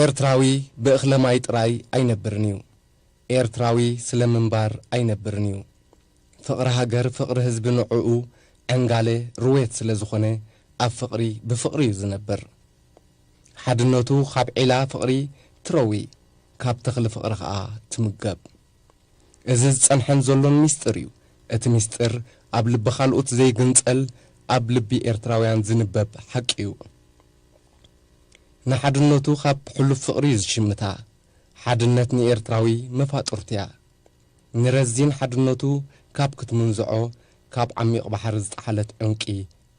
ኤርትራዊ ብእኽለ ማይ ጥራይ ኣይነብርን እዩ። ኤርትራዊ ስለ ምንባር ኣይነብርን እዩ። ፍቕሪ ሃገር፣ ፍቕሪ ህዝቢ ንዕኡ ዕንጋለ ርዌት ስለ ዝኾነ፣ ኣብ ፍቕሪ ብፍቕሪ እዩ ዝነብር። ሓድነቱ ካብ ዒላ ፍቕሪ ትረዊ፣ ካብ ተኽሊ ፍቕሪ ኸኣ ትምገብ። እዚ ዝጸንሐን ዘሎን ሚስጥር እዩ። እቲ ሚስጥር ኣብ ልቢ ካልኦት ዘይግንጸል፣ ኣብ ልቢ ኤርትራውያን ዝንበብ ሓቂ እዩ። ንሓድነቱ ካብ ሕሉፍ ፍቕሪ እዩ ዝሽምታ። ሓድነት ንኤርትራዊ መፋጥርቱ እያ። ንረዚን ሓድነቱ ካብ ክትምንዝዖ፣ ካብ ዓሚቕ ባሕሪ ዝጠሓለት ዕንቂ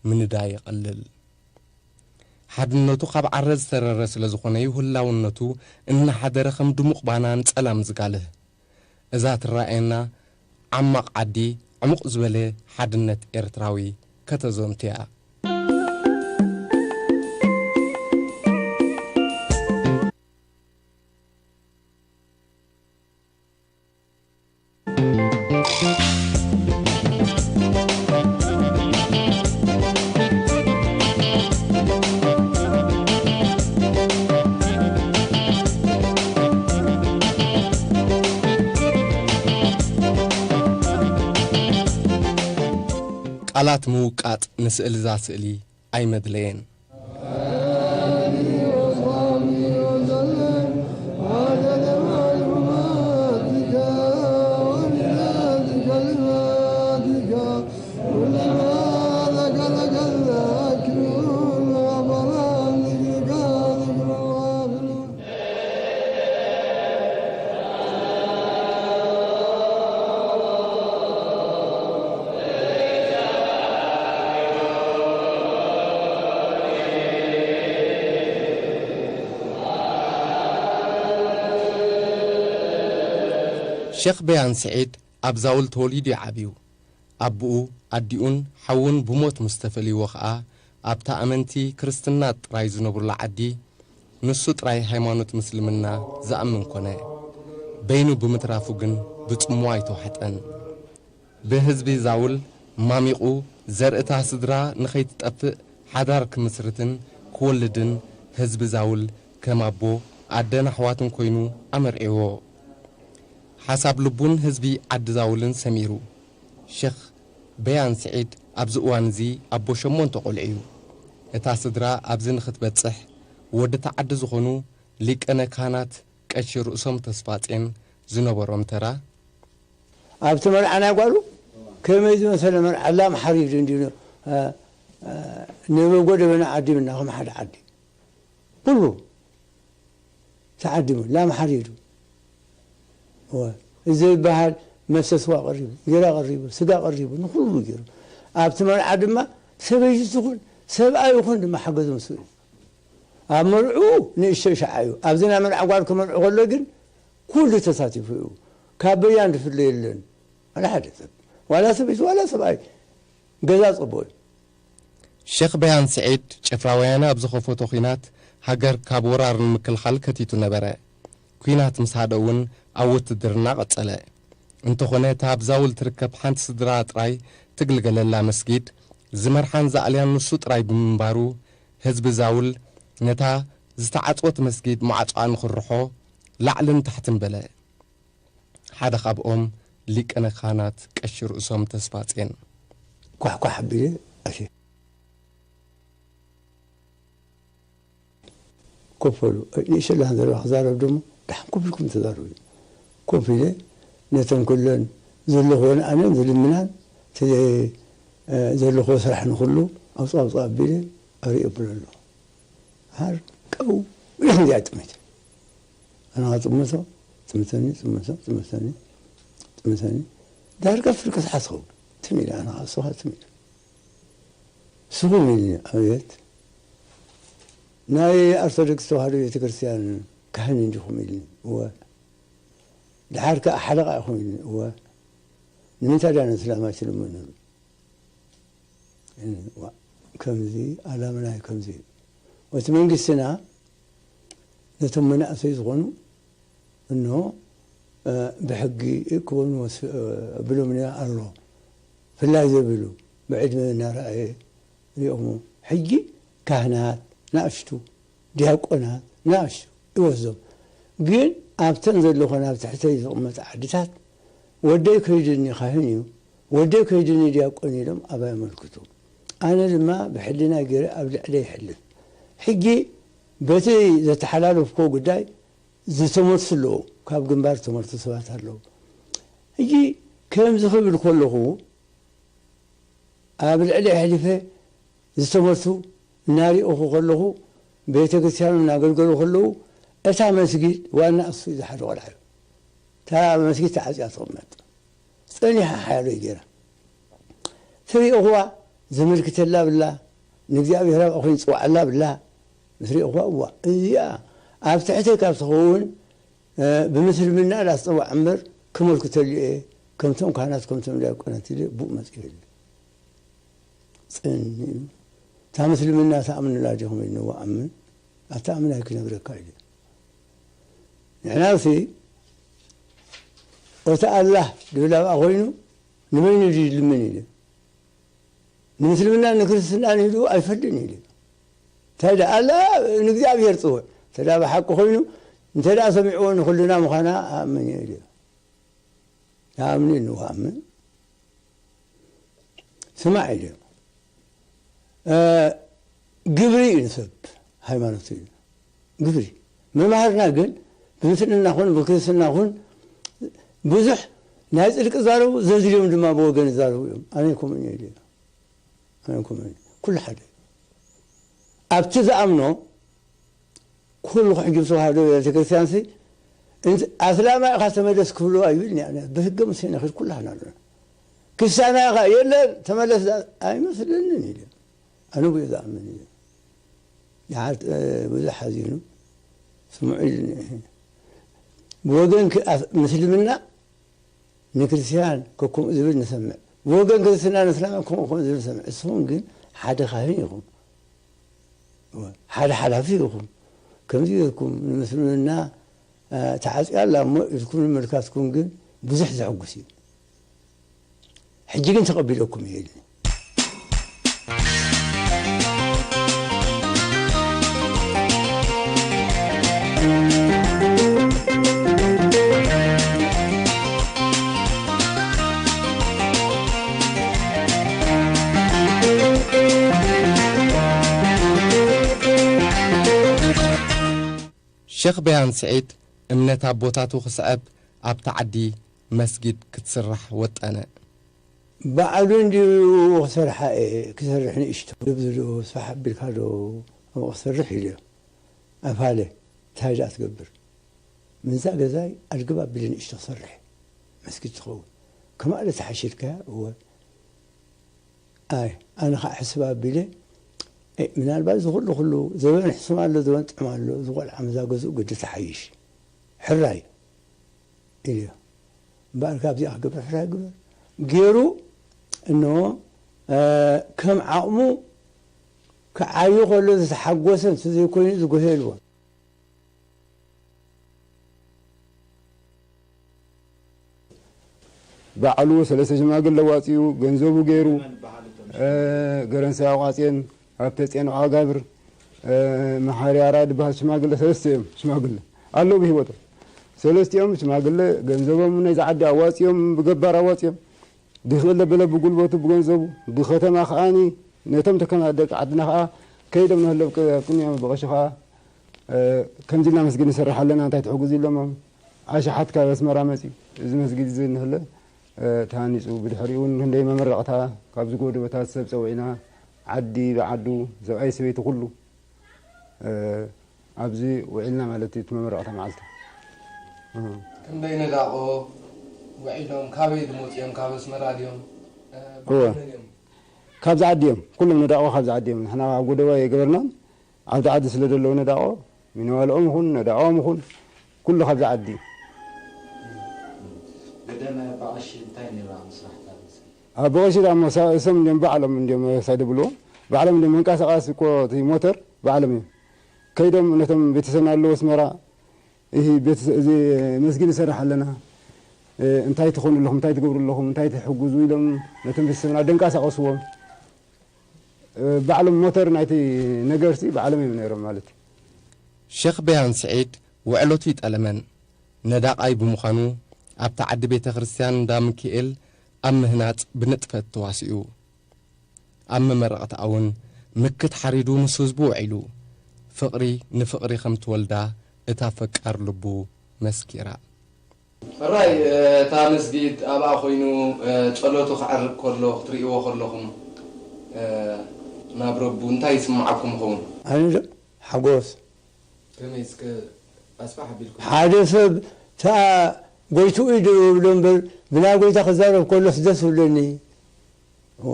ምንዳይ ይቐልል። ሓድነቱ ካብ ዓረ ዝተረረ ስለ ዝኾነ እዩ ህላውነቱ እናሓደረ ከም ድሙቕ ባና ንጸላም ዝጋልህ። እዛ ትረኣየና ዓማቕ ዓዲ ዕሙቕ ዝበለ ሓድነት ኤርትራዊ ከተዘንቱ እያ። ቃላት ምውቃጥ ንስእሊ እዛ ስእሊ ኣይመድለየን። ሸኽ በያን ስዒድ ኣብ ዛውል ተወሊዱ እዩ ዓብዩ። ኣቦኡ፣ ኣዲኡን ሓዉን ብሞት ምስ ተፈልይዎ ኸኣ፣ ኣብታ ኣመንቲ ክርስትና ጥራይ ዝነብሩላ ዓዲ፣ ንሱ ጥራይ ሃይማኖት ምስልምና ዝኣምን ኮነ። በይኑ ብምትራፉ ግን ብጽምዋ ኣይተዋሕጠን። ብህዝቢ ዛውል ማሚቑ፣ ዘርእታ ስድራ ንኸይትጠፍእ ሓዳር ክምስርትን ክወልድን፣ ህዝቢ ዛውል ከም ኣቦ፣ ኣደን ኣሕዋትን ኮይኑ ኣመርዕዎ። ሓሳብ ልቡን ህዝቢ ዓዲ ዛውልን ሰሚሩ። ሸኽ በያን ስዒድ ኣብዚ እዋን እዚ ኣቦ ሸሞንተ ቆልዑ እዩ። እታ ስድራ ኣብዚ ንኽትበጽሕ፣ ወዲ እቲ ዓዲ ዝኾኑ ሊቀነ ካህናት ቀሺ ርእሶም ተስፋጼን ዝነበሮም ተራ፣ ኣብቲ መርዓ ናይ ጓሉ ከመይ ዝመሰለ መርዓ፣ ላም ሓሪዱ እንዲዩ፣ እ፣ እ፣ ንበጎ ደበና ዓዲምና ከም ሓደ ዓዲ። ኩሉ ተዓዲሙ፣ ላም ሓሪዱ። እወ፣ እዚ ዝበሃል መስተ ስዋ ቀሪቡ፣ ጌራ ቀሪቡ፣ ስጋ ቀሪቡ፣ ንኹሉ ገይሩ። ኣብቲ መርዓ ድማ ሰበይቲ ትኹን ሰብኣይ ይኹን ድማ ሓገዞም ስኡ እዩ። ኣብ መርዕኡ ንእሽተይ ሸዓ እዩ። ኣብዚ ናይ መርዓ ጓል ክመርዑ ከሎ ግን ኩሉ ተሳቲፉ እዩ። ካብ በያን ዝፍለ የለን። ዋላ ሓደ ሰብ፣ ዋላ ሰበይቲ፣ ዋላ ሰብኣይ ገዛ ጸቦ እዩ። ሸኽ በያን ስዒድ ጭፍራ ወያነ ኣብ ዝኸፈቶ ኲናት ሃገር ካብ ወራር ንምክልኻል ከቲቱ ነበረ። ኲናት ምስ ሃደ እውን ኣብ ውትድርና ቀጸለ። እንተኾነ እታ ኣብ ዛውል ትርከብ ሓንቲ ስድራ ጥራይ ትግልገለላ መስጊድ ዝመርሓን ዝኣልያን ንሱ ጥራይ ብምንባሩ፣ ህዝቢ ዛውል ነታ ዝተዓጽወት መስጊድ ማዕጾኣ ንኽርሖ ላዕልን ታሕትን በለ። ሓደ ካብኦም ሊቀነ ካህናት ቀሺ ርእሶም ተስፋጼን። ኳሕኳሕ ኣቢለ ኣትየ። ኮፍ በሉ። ንእሽቶ ላን ዘለዋ ክዛረብ ደሞ ደሓን ኮፍ ኢልኩም ተዛረቡ። ኮፍ ኢለ ነተን ኩለን ዘለኽወን ኣነን ዝልምናን እቲ፣ እ፣ ዘለኽዎ ስራሕ ንኹሉ ኣውፅእ ኣውፅእ ኣቢለ ኣርእዮ ብሎ ኣለኹ። ሃር ቀው እዚኣ ጥሜት። ኣነ ኸጥምቶ፣ ጥምተኒ፣ ጥምቶ፣ ጥምተኒ፣ ጥምተኒ። ዳርጋ ፍርቂ ሰዓት ኸውን። ትም ኢለ፣ ኣነ ኸዓ፣ ንስኻ ትም ኢለ። ንስኹም ኢልኒ፣ ኣቤት። ናይ ኦርቶዶክስ ተዋህዶ ቤተ ክርስቲያን ካህን እንዲኹም ኢልኒ። እወ። ደሓር ከኣ ሓለቓ ኢኹም ኢልኒ። እወ። ንምንታይ ዳ ነስላማይ ትልምኑ? ዋ፣ ከምዚ፣ ዓላምና እዩ ከምዚ እዩ። እቲ መንግስትና ነቶም መናእሰይ ዝኾኑ፣ እንሆ፣ እ፣ ብሕጊ ክኾኑ ወስ-፣ እ፣ ብሎምና ኣሎ። ፍላይ ዘብሉ፣ ብዕድመ እናረኣየ ሪኦሞ። ሕጂ ካህናት ናእሽቱ፣ ዲያቆናት ናእሽቱ፣ ይወስዶም። ግን ኣብተን ዘለኾን ኣብ ትሕተይ ዝቕመጣ ዓድታት ወደይ ከይድኒ ካህን እዩ፣ ወደይ ከይድኒ ዲያቆን ኢሎም ኣባይ ኣመልክቱ። ኣነ ድማ ብሕልና ገይረ ኣብ ልዕለ ይሕልፍ። ሕጂ በቲ ዘተሓላለፍኮ ጉዳይ ዝተመርሱ ኣለዉ፣ ካብ ግንባር ዝተመርሱ ሰባት ኣለዉ። ሕጂ ከምዚ ክብል ከለኹ ኣብ ልዕሊ ኣሕሊፈ ዝተመርሱ እናሪእኹ ከለኹ፣ ቤተ ክርስቲያኑ እናገልገሉ ከለዉ፣ እታ መስጊድ ዋና እሱ እዩ፣ ዝሓደ ቆልዓ እዩ። እታ መስጊድ ተዓፅያ ትቕመጥ። ጸኒሓ ሓያሎይ ገይራ። ትሪእኹዋ፣ ዘመልክተላ ብላ፣ ንእግዚኣብሔር ኣብኣ ኮይኑ ዝፅዋዓላ ብላ፣ ምስ ሪእኹዋ፣ እዋ፣ እዚኣ ኣብ ትሕተይ ካብ ትኸውን፣ እ፣ ብምስልምና ዳስፀዋዕ እምበር ክመልክተሉ እየ፣ ከምቶም ካህናት፣ ከምቶም ዲያቆናት ኢለ፣ ብኡ መፂኡ የለ። ጽን ኢሉ፣ "እታ ምስልምና ትኣምንላ ዲኹም?" ኢልንዎ፣ "ኣምን፣ ኣትኣምን ኣይክነግረካ" ኢሉ። ንሕናሲ፣ "ኦቲ ኣላህ" ድብል ኣብኣ ኮይኑ፣ "ንመን እዩ ድልምን?" ኢሉ። "ንምስልምና ንክርስትናን ኢሉ ኣይፈልጥን" ኢሉ። እንታይ ደኣ፣ ኣላ ንእግዚኣብሔር ጽውዕ። እንተ ደኣ ብሓቂ ኮይኑ፣ እንተ ደኣ ሰሚዕዎ ንኹልና ምዃና ኣኣምን እየ ኢሉ። ንኣምን ንኣምን። ስማዕ ኢሉ። እ፣ ግብሪ እዩ ንሰብ ሃይማኖት እዩ። ግብሪ። መማህርና ግን ብምስልና ኹን ብክርስትና ኹን ብዙሕ ናይ ጽድቂ ዛረቡ፣ ዘዝልዮም ድማ ብወገን ይዛረቡ እዮም። ኣነ ኣይኮምን እየ ኢሉ። ኣነ ኣይኮምን እየ። ኩሉ ሓደ። ኣብቲ ዝኣምኖ ኩሉ ክሕጅብ ተዋህዶ ቤተክርስትያንሲ፣ እንት-፣ ኣስላማይ ኢኻ ተመለስ ክብሉ ኣይብልኒ ኣነ። ብህገ ሙሴ ንኽድ ኩላህና ኣለና። ክርስትያናይ ኢኻ፣ የለን፣ ተመለስ ዳ-፣ ኣይመስለንን ኢለ። ኣነ ብኡ ዝኣምን እየ። ይሓት-፣ እ፣ ብዙሕ ሓዚኑ፣ ስምዑ ኢሉኒ። ብወገን ክ-፣ ኣስ-፣ ምስልምና ንክርስትያን ከከምኡ ዝብል ንሰምዕ። ብወገን ክርስትና ንእስላም ከምኡ ከምኡ ዝብል ንሰምዕ። ንስኹም ግን ሓደ ካህን ኢኹም። ሓደ ሓላፊ ኢኹም። ከምዚ ኢልኩም ንምስልምና፣ እ፣ ተዓጽያ ኣላ እሞ ኢልኩም ንምልካትኩም ግን ብዙሕ ዘሐጉስ እዩ። ሕጂ ግን ተቐቢለኩም እየ ኢልኒ። ሸኽ በያን ስዒድ እምነት ኣቦታቱ ክስዕብ ኣብቲ ዓዲ መስጊድ ክትስራሕ ወጠነ። ባዕሉ እንድዩ ክሰርሓ እየ፣ ክሰርሕ ንእሽቶ ደብዝዶ ስራሕ ኣቢልካ ዶ ኣብኡ ክሰርሕ ኢልዮ። ኣፋለ፣ እንታይ ደኣ ትገብር? ምንዛ ገዛይ ኣድግብ ኣቢለ ንእሽቶ ክሰርሕ፣ መስጊድ ትኸውን። ከማእለ ተሓሽልካያ? እወ። ኣይ፣ ኣነ ኸዓ ሕስብ ኣቢለ፣ ኤ፣ ምናልባት እዚ ኹሉ፣ ኹሉ ዘበን ሕሱም ኣሎ፣ ዘበን ጥዑም ኣሎ፣ እዚ ቖልዓ ምዛ ገዝኡ ግዲ ተሓይሽ። ሕራይ ኢልዮ። እምበኣር ካብዚኣ ክገብር ሕራይ ግበር። ገይሩ፣ እንሆ፣ እ፣ ከም ዓቕሙ ክዓዩ ከሎ ዝተሓጎሰ፣ ምስ ዘይኮይኑ ዝጎሄ የልቦን። ባዕሉ ሰለስተ ሽማግለ ዋጺኡ፣ ገንዘቡ ገይሩ፣ እ፣ ገረንሳ ኣቋጽየን፣ ሃብተጽዮን ዓጋብር፣ እ፣ መሓሪ ኣራድ ዝበሃል ሽማግለ፣ ሰለስተ እዮም ሽማግለ ኣለዉ ብህይወቶም። ሰለስቲኦም ሽማግለ ገንዘቦም ነዚ ዓዲ ኣዋጺኦም፣ ብገባር ኣዋጺኦም፣ ድኽእል ለበለ ብጉልበቱ ብገንዘቡ፣ ብኸተማ ከኣኒ ነቶም ተከማ ደቂ ዓድና ከኣ ከይዶም ንህለብ ቅ-፣ ቅንዮም ብቐሺ ከኣ፣ እ፣ ከምዚ ኢልና መስጊድ ንሰርሕ ኣለና፣ እንታይ ትሕግዙ ኢሎሞም። ኣሽሓት ካብ ኣስመራ መጺኡ፣ እዚ መስጊድ እዚ ንህለ፣ እ፣ ተሃኒጹ፣ ብድሕሪኡ እውን ክንደይ መመረቕታ ካብ ዝጎደበታት ሰብ ጸዊዕና፣ ዓዲ ብዓዱ፣ ሰብኣይ ሰበይቲ ኩሉ፣ እ፣ ኣብዚ ውዒልና ማለት እዩ፣ እቲ መመረቕታ መዓልቲ። እ። ክንደይ ነዳቖ ውዒሎም፣ ካበይ ድመጹ እዮም? ካብ ኣስመራ ድዮም? እ፣ እወ። ብኸመይ እዮም? ካብዚ ዓዲ እዮም፣ ኩሎም ነዳቖ ካብዚ ዓዲ እዮም። ንሕና ኣብ ጎደቦ ኣይገበርናን፣ ዓዲ ዓዲ ስለ ዘለዉ ነዳቖ፣ ሚነዋልኦም ይኹን ነዳቖም ይኹን፣ ኩሉ ካብዚ ዓዲ እዩ። ገዳም ኣባ ቀሺ እንታይ ነይሩ ኣብ ምስራሕ ታሪኽ? ኣባ ቀሺ ደኣ እሞ ሳ-፣ እሶም እንዲዮም ባዕሎም እንዲዮም ሳደብልዎ፣ ባዕሎም እንዲዮም መንቀሳቐሲ እኮ እቲ ሞተር ባዕሎም እዮም። ከይዶም ነቶም ቤተሰብና ኣለዉ ኣስመራ፣ ይህ ቤተሰብ፣ እዚ መስጊድ ንሰርሕ ኣለና፣ እ፣ እንታይ ትኾኑ ኣለኹም፣ እንታይ ትገብሩ ኣለኹም፣ እንታይ ትሕግዙ ኢሎም ነቶም ቤተሰብና ደንቀሳቐስዎም። እ፣ ባዕሎም ሞተር ናይቲ ነገርሲ ባዕሎም እዮም ነይሮም ማለት እዩ። ሸኽ በያን ስዒድ ውዕለቱ ይጠለመን ነዳቓይ ብምዃኑ ኣብታ ዓዲ ቤተ ክርስቲያን እንዳ ሚካኤል ኣብ ምህናጽ ብንጥፈት ተዋሲኡ። ኣብ መመረቕታኣ እውን ምክት ሓሪዱ ምስ ህዝቡ ውዒሉ። ፍቕሪ ንፍቕሪ ከም ትወልዳ እታ ፈቃር ልቡ መስኪራ። ሕራይ እታ መስጊድ ኣብኣ ኮይኑ ጸሎቱ ክዕርግ ከሎ ክትርእይዎ ከለኹም ናብ ረቡ እንታይ ይስምዓኩም ይኸውን? ኣነ ዶ ሓጎስ። ከመይ እስከ ኣስፋሕ ኣቢልኩም? ሓደ ሰብ እታ ጎይትኡ እዩ ድብሎ እምበር ብናይ ጎይታ ክዛረብ ከሎስ ደስ ዝብለኒ። እወ።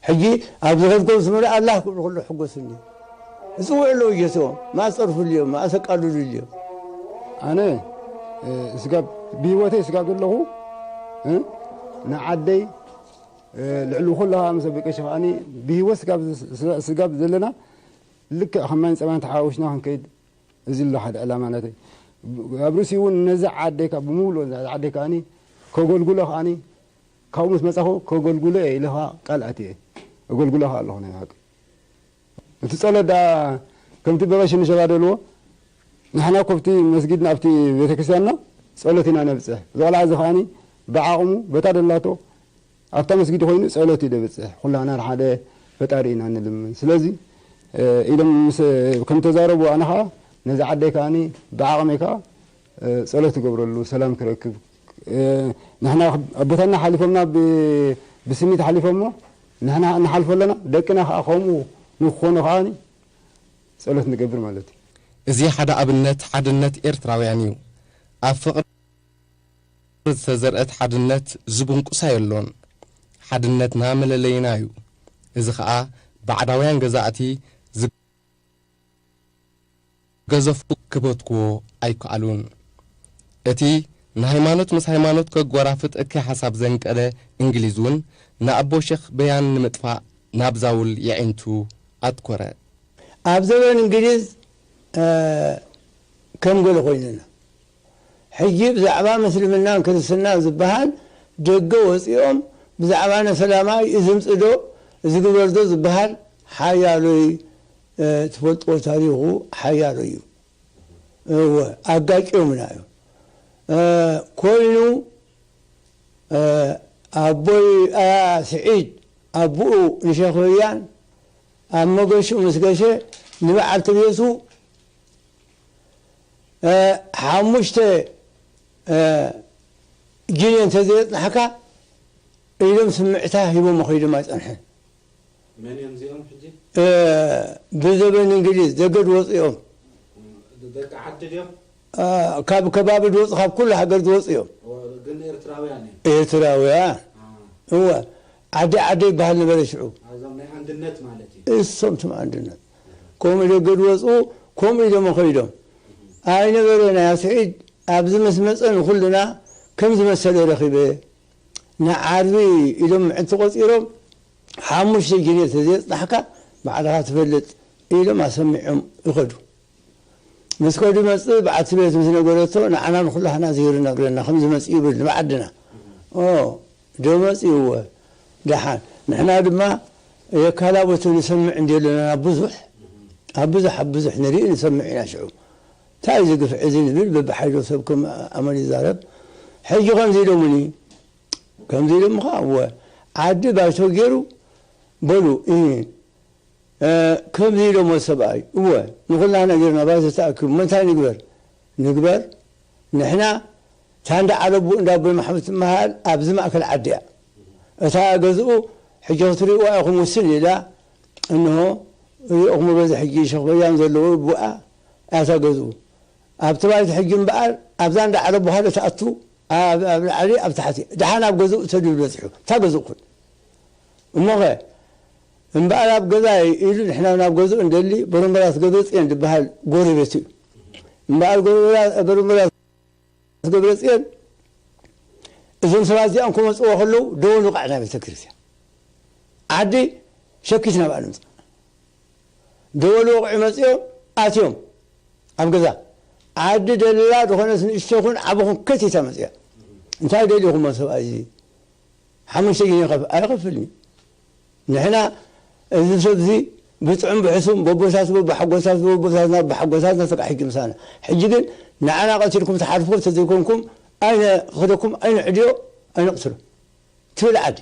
ሕጂ ኣብ ዝኸድኩም ስምሪ ኣላህ ክብሉ ከሎ ሕጎስኒ። እጽውዕ ኣለዉ ጌትኦም፣ መኣስ ጸርፉ ድልዮም፣ መኣስ ኣቃልሉ ድልዮም። ኣነ እ፣ ስጋብ ብህይወተይ ስጋብ ዘለኹ እ፣ ንዓደይ እ፣ ልዕሊ ኩሉ ከዓ ምስ ኣቦይ ቀሺ ከዓኒ ብህይወት ስጋብ ዝ- ስጋብ ዘለና ልክዕ ከማይን ፀባን ተሓዋዊስና ክንከይድ እዚ ኣሎ ሓደ ዕላማ ናተይ። ኣብ ርእሲኡ እውን ነዚ ዓደይ ከዓ ብምሉእ ነዚ ዓደይ ከዓኒ ከገልግሎ ከዓኒ ካብኡ ምስ መፃኹ ከገልግሎ እየ ኢለ ከዓ ቃል ኣትየ እየ። እገልግሎ ከዓ ኣለኹ ናይ ብሓቂ። እቲ ጸሎት ደኣ ከምቲ በቐሽ ንሸባ ደልዎ ንሕና ኮፍቲ መስጊድና ኣብቲ ቤተክርስትያንና ጸሎት ኢና ነብጽሕ። እዚ ቆልዓ እዚ ከዓኒ ብዓቕሙ በታ ደላቶ ኣብታ መስጊድ ኮይኑ ጸሎት እዩ ደብጽሕ። ኩላና ሓደ ፈጣሪ ኢና ንልምን። ስለዚ ኢሎም ምስ ከም ተዛረቡ ኣነ ከኣ ነዚ ዓደይ ከዓኒ ብዓቕመይ ከኣ ጸሎት ይገብረሉ ሰላም ክረክብ። ንሕና ኣቦታትና ሓሊፎምና ብ- ብስኒት ሓሊፎሞ ንሕና ንሓልፎ ኣለና። ደቅና ከኣ ከምኡ ንክኾኑ ከዓኒ ጸሎት ንገብር ማለት እዩ። እዚ ሓደ ኣብነት ሓድነት ኤርትራውያን እዩ። ኣብ ፍቕሪ ዝተዘርአት ሓድነት ዝብንቁሳ የሎን። ሓድነትና መለለይና እዩ። እዚ ኸኣ ባዕዳውያን ገዛእቲ ዝገዘፉ ክበትክዎ ኣይከኣሉን። እቲ ንሃይማኖት ምስ ሃይማኖት ከጎራፍጥ እከይ ሓሳብ ዘንቀለ እንግሊዝ እውን ንኣቦ ሸኽ በያን ንምጥፋእ ናብዛ ውል የዒንቱ ኣትኮረ። ኣብ ዘበን እንግሊዝ ከም ገለ ኮይንና ሕጂ ብዛዕባ ምስልምናን ክርስትናን ዝበሃል ደገ ወፂኦም ብዛዕባ ነሰላማይ እዚ ምፅእ ዶ እዚ ግበር ዶ ዝበሃል ሓያሎይ ትፈልጥዎ ታሪኹ ሓያሎ እዩ። እወ ኣጋጭዮምና እዮም። ኮይኑ ኣቦይ ኣያ ስዒድ ኣቦኡ ንሸኽ በያን ኣብ መገሽኡ ምስ ገሸ ንበዓልቲ ቤቱ ሓሙሽተ ጅንዮ እንተዘየፅናሕካ ኢሎም ስምዕታ ሂቦሞ ከይዶም ኣይፀንሐን። መን እዮም እዚኦም ሕጂ? ብዘበን እንግሊዝ ደገ ዝወፁ እዮም። ደቂ ዓዲ ድዮም? ካብ ከባቢ ዝወፁ ካብ ኩሉ ሃገር ዝወፁ እዮም። ግን ኤርትራውያን እዮም? ኤርትራውያን እወ። ዓዲ ዓዲ ይበሃል ነበረ ሽዑ። እዞም ናይ ኣንድነት ማለት እዩ። እሶም ትም ኣንድነት ከምኡ ደገ ዝወፁ ከምኡ ኢሎም ከይዶም ኣይነበረ ናይ ስዒድ ኣብዚ ምስ መፀ ንኩልና ከም ዝመሰለ ረኺበ ንዓርቢ ኢሎም ምዕንቲ ቆፂሮም ሓሙሽተ ጅንዮ ተዘየፅናሕካ ባዕልኻ ትፈልጥ ኢሎም ኣሰሚዖም ይኸዱ። ምስ ከዱ መፅእ በዓልቲ ቤት ምስ ነገረቶ ንዓና ንኩላህና ዝይሩ ነግረና ከም ዝመፅእ ይብል ንባዓድና ዶ መፅእዎ ደሓን ንሕና ድማ የካላቦቱ ንሰምዕ እንዲ ኣለና ናብ ብዙሕ ኣብ ብዙሕ ኣብ ብዙሕ ንርኢ ንሰምዕ ኢና ሽዑ እንታይ እዚ ግፍዒ እዚ ንብል በብሓይሎ ሰብ ከም ኣመል ይዛረብ ሕጂ ከምዚ ኢሎሙኒ ከምዚ ኢሎምኻ እወ ዓዲ ባይቶ ገይሩ በሉ እ ከምዚ ኢሎሞ ሰብኣይ እወ ንኹልና ነጊርና ባይቶ ተኣኪቡ ምንታይ ንግበር ንግበር ንሕና ታንዳ ዓለቡ እንዳ ኣቦይ ማሕሙድ ትመሃል ኣብዚ ማእከል ዓዲ እያ እታ ገዝኡ ሕጂ ክትሪእዋ ኢኹም ውስን ኢላ እንሆ ሪእኹም በዚ ሕጂ ሸኽበያን ዘለዎ ብኣ እያ እታ ገዝኡ ኣብቲ ባይቶ ሕጂ እምበኣር ኣብዛ እንዳ ዓለቡ ሓደ ትኣቱ ኣብ ኣብ ላዕሊ ኣብ ታሕቲ ደሓን ኣብ ገዝኡ ተድብል በፂሑ እታ ገዝኡ ኩን እሞኸ እምበኣር ኣብ ገዛይ ኢሉ ንሕና ናብ ገዝኡ እንደሊ በረምበራስ ገብረፅዮን ዝበሃል ጎረቤት እዩ እምበኣር በረምበራስ ገብረፅዮን እዞም ሰባት እዚኣም ክመፅዎ ከለዉ ደወል ውቃዕ ናይ ቤተክርስትያን ዓዲ ሸኪት ናብኣ ንምፃ ደወል ወቕዒ መፅኦም ኣትዮም ኣብ ገዛ ዓዲ ደላ ዝኾነት ንእሽቶ ይኹን ዓበኹም ከቲታ መፅያ እንታይ ደሊኹሞ ሰብኣይ እዚ ሓሙሽተ ግዜ ኣይኸፍልን እዩ ንሕና እዚ ሰብ እዚ ብጥዑም ብሕሱም፣ በቦሳስ በቦሓጎሳስ በቦሳስና ብሓጎሳስና ተጋሒጁ ምሳና። ሕጂ ግን ንዓና ቀቲልኩም ትሓልፉ ተዘይኮንኩም፣ ኣይነ ክደኩም፣ ኣይነ ዕድዮ፣ ኣይነ ቅትሎ። ትብል ዓዲ።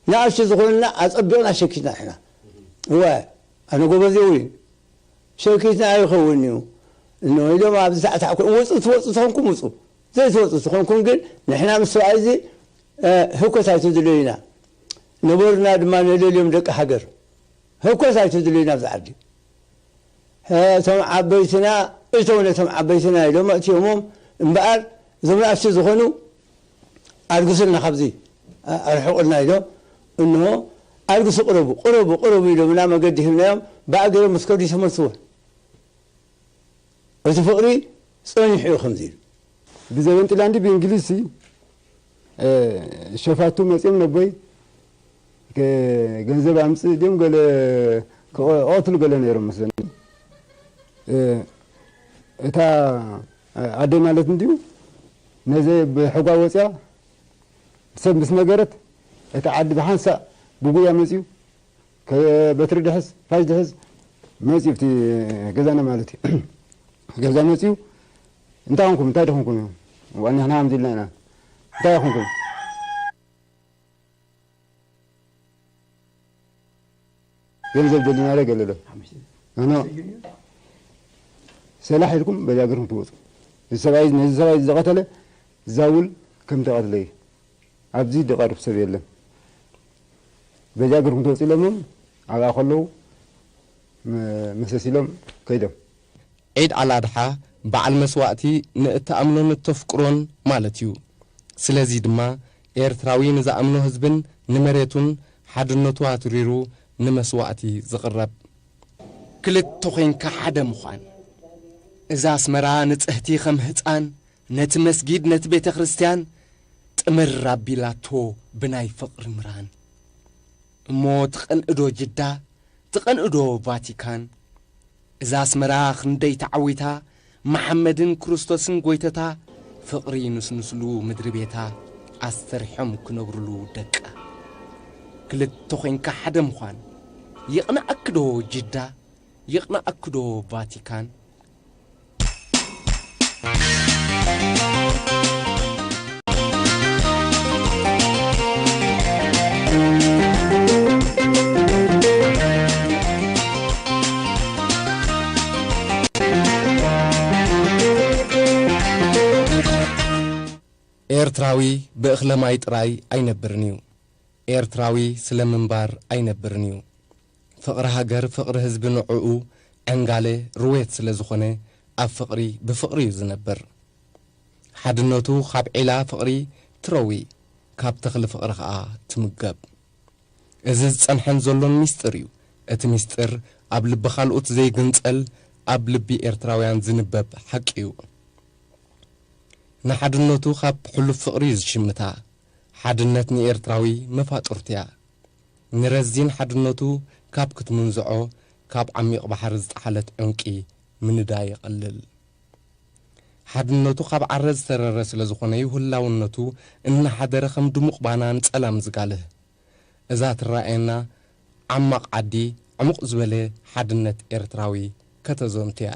ንኣሽቱ ዝኾንና ኣጸቢቕና ሸኪትና ንሕና። እወ፣ ኣነ ጎበዝ የውይን። ሸኪትና ኣይኸውን እዩ። እኖ ኢሎም ኣብዚ ሳዕት ኣኮ-፣ ውጹ ትወጹ ተኾንኩም ውጹ። ዘይትወጹ ተኾንኩም ግን ንሕና ምስ ሰብኣይ እዚ፣ እ፣ ህኮት ኣይትድለዩና። ነበርና ድማ ነደልዮም ደቂ ሃገር። ህኮት ኣይትድለዩና ኣብዚ ዓዲ። እቶም ዓበይትና እተው ነቶም ዓበይትና ኢሎም ኣእትዮሞም እምበኣር፣ እዞም ንኣሽቱ ዝኾኑ ኣልግሱልና ካብዚ፣ ኣ-፣ ኣርሕቑልና ኢሎም፣ እንሆ ኣልግሱ፣ ቅረቡ፣ ቅረቡ፣ ቅረቡ ኢሎምና መገዲ ሂብናዮም፣ ብኣ ገይሮም ምስ ከዱ ይተመልስዎ። እቲ ፍቕሪ ጸኒሑ እዩ ከምዚ ኢሉ። ብዘበን ጥልያን ድዩ ብእንግሊዝ ሲ፣ እ፣ ሸፋቱ መጺኦም ነቦይ፣ ከ-፣ ገንዘብ ኣምጽእ ድዮም ገለ ክቐ-፣ ክቐትሉ ገለ ነይሮም መስለኒ። እ፣ እታ ኣደ ማለት እንድዩ ነዚ ብሕጓ ወጽያ ሰብ ምስ ነገረት፣ እቲ ዓዲ ብሓንሳእ ብጉያ መጺኡ፣ ከ-፣ በትሪ ድሕዝ፣ ፋሽ ድሕዝ መጺኡ፣ እቲ ገዛና ማለት እዩ። ገዛ መጺኡ፣ "እንታይ ኾንኩም? እንታይ ደኾንኩም እዮም? ዋና ንሕና ከምዚ ኢልና ኢና። እንታይ ኾንኩም?" ገንዘብ ደሊና ዶ ገለ ዶ? ንሕና ሰላሕ ኢልኩም በጃ ገርኩም ትወጹ። እዚ ሰብኣይ፣ ነዚ ሰብኣይ ዝቐተለ ዛውል ከም ተቐትለ እዩ። ኣብዚ ደቓርፍ ሰብ የለን። በጃ ገርኩም ትወጹ ኢሎሞም ኣብኣ ከለዉ መ-፣ መሰስ ኢሎም ከይዶም። ዒድ ኣልኣድሓ በዓል መስዋእቲ ንእትኣምኖን እተፍቅሮን ማለት እዩ። ስለዚ ድማ ኤርትራዊ ንዝኣምኖ ህዝብን ንመሬቱን ሓድነቱ ኣትሪሩ ንመስዋእቲ ዝቕረብ። ክልተ ኾይንካ ሓደ ምዃን። እዛ ኣስመራ ንጽህቲ ከም ህጻን ነቲ መስጊድ ነቲ ቤተ ክርስቲያን ጥምር ኣቢላቶ ብናይ ፍቕሪ ምራን። እሞ ትቐንእዶ ጅዳ ትቐንእዶ ቫቲካን? እዛ ኣስመራ ክንደይ ተዓዊታ፣ መሓመድን ክርስቶስን ጎይተታ፣ ፍቕሪ ንስንስሉ ምድሪ ቤታ፣ ኣስተሪሖም ክነብሩሉ ደቃ። ክልተ ኾይንካ ሓደ ምዃን፣ ይቕንኣክዶ ጅዳ፣ ይቕንኣክዶ ቫቲካን? ኤርትራዊ ብእኽለ ማይ ጥራይ ኣይነብርን እዩ። ኤርትራዊ ስለ ምንባር ኣይነብርን እዩ። ፍቕሪ ሃገር፣ ፍቕሪ ህዝቢ ንዕኡ ዕንጋለ ርዌት ስለ ዝኾነ፣ ኣብ ፍቕሪ ብፍቕሪ እዩ ዝነብር። ሓድነቱ ካብ ዒላ ፍቕሪ ትረዊ፣ ካብ ተኽሊ ፍቕሪ ኸኣ ትምገብ። እዚ ዝጸንሐን ዘሎን ሚስጥር እዩ። እቲ ሚስጥር ኣብ ልቢ ካልኦት ዘይግንጸል፣ ኣብ ልቢ ኤርትራውያን ዝንበብ ሓቂ እዩ። ንሓድነቱ ካብ ሕሉፍ ፍቕሪ እዩ ዝሽምታ። ሓድነት ንኤርትራዊ መፋጥርቱ እያ። ንረዚን ሓድነቱ ካብ ክትምንዝዖ፣ ካብ ዓሚቕ ባሕሪ ዝጠሓለት ዕንቂ ምንዳይ ይቐልል። ሓድነቱ ካብ ዓረ ዝተረረ ስለ ዝኾነ እዩ ህላውነቱ እናሓደረ ከም ድሙቕ ባና ንጸላም ዝጋልህ። እዛ ትረኣየና ዓማቕ ዓዲ ዕሙቕ ዝበለ ሓድነት ኤርትራዊ ከተዘንቱ እያ።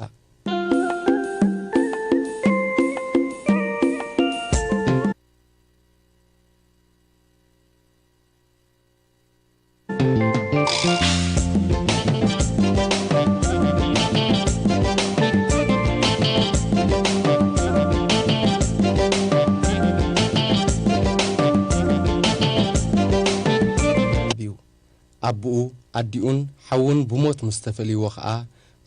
እዩ። ኣቦኡ፣ ኣዲኡን ሓዉን ብሞት ምስ ተፈልይዎ ኸኣ፣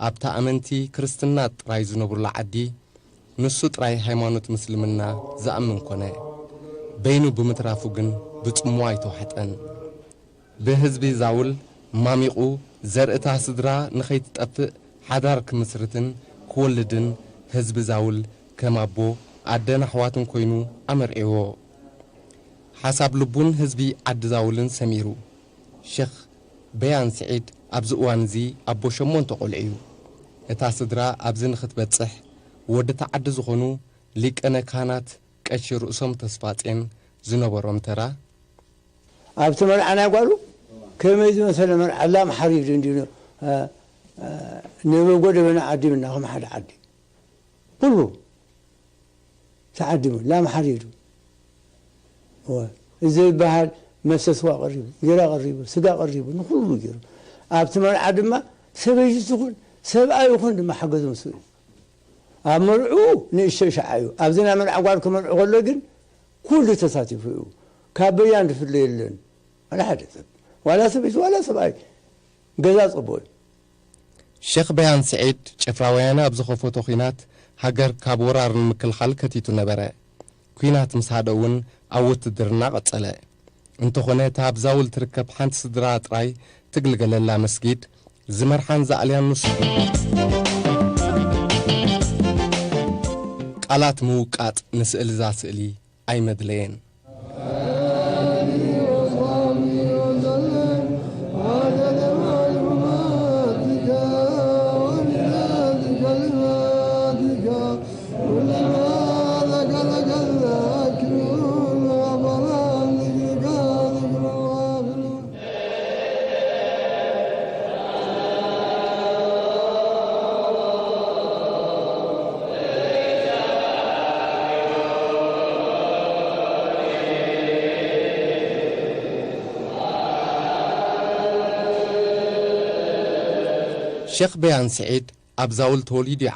ኣብታ ኣመንቲ ክርስትና ጥራይ ዝነብሩላ ዓዲ፣ ንሱ ጥራይ ሃይማኖት ምስልምና ዝኣምን ኮነ። በይኑ ብምትራፉ ግን ብጽምዋ ኣይተዋሕጠን። ብህዝቢ ዛውል ማሚቑ፣ ዘርእታ ስድራ ንኸይትጠፍእ ሓዳር ክምስርትን ክወልድን ህዝቢ ዛውል ከም ኣቦ፣ ኣደን ኣሕዋትን ኮይኑ ኣመርዕዎ። ሓሳብ ልቡን ህዝቢ ዓዲ ዛውልን ሰሚሩ። ሸኽ በያን ስዒድ ኣብዚ እዋን እዚ ኣቦ ሸሞንተ ቆልዑ እዩ። እታ ስድራ ኣብዚ ንኽትበጽሕ ወድታ ዓዲ ዝኾኑ ሊቀነ ካህናት ቀሺ ርእሶም ተስፋጼን ዝነበሮም ተራ፣ ኣብቲ መርዓ ናይ ጓሉ ከመይ ዝመሰለ መርዓ፣ ላም ሓሪዱ እንዲዩ፣ እ፣ ንበጎ ደበና ዓዲምና ከም ሓደ ዓዲ ኩሉ ተዓዲሙ ላም ሓሪዱ። እወ፣ እዚ ዝበሃል መስተ ስዋ ቀሪቡ፣ ጌራ ቀሪቡ፣ ስጋ ቀሪቡ፣ ንኹሉ ገይሩ። ኣብቲ መርዓ ድማ ሰበይቲ ትኹን ሰብኣይ ይኹን ድማ ሓገዞም ስኡ እዩ። ኣብ መርዑ ንእሽተይ ሸዓ እዩ። ኣብዚ ናይ መርዓ ጓል ክመርዑ ከሎ ግን ኩሉ ተሳቲፉ እዩ። ካብ በያን ዝፍለ የለን። ዋላ ሓደ ሰብ፣ ዋላ ሰበይቲ፣ ዋላ ሰብኣይ ገዛ ጸቦ እዩ። ሸኽ በያን ስዒድ ጭፍራ ወያነ ኣብ ዝኸፈቶ ኲናት ሃገር ካብ ወራር ንምክልኻል ከቲቱ ነበረ። ኲናት ምስ ሃደ እውን ኣብ ውትድርና ቀጸለ። እንተኾነ እታ ኣብ ዛውል ትርከብ ሓንቲ ስድራ ጥራይ ትግልገለላ መስጊድ ዝመርሓን ዝኣልያን ንሱ እዩ። ቃላት ምውቃጥ ንስእሊ እዛ ስእሊ ኣይመድለየን። ሸኽ በያን ስዒድ ኣብ ዛውል ተወሊዱ እዩ።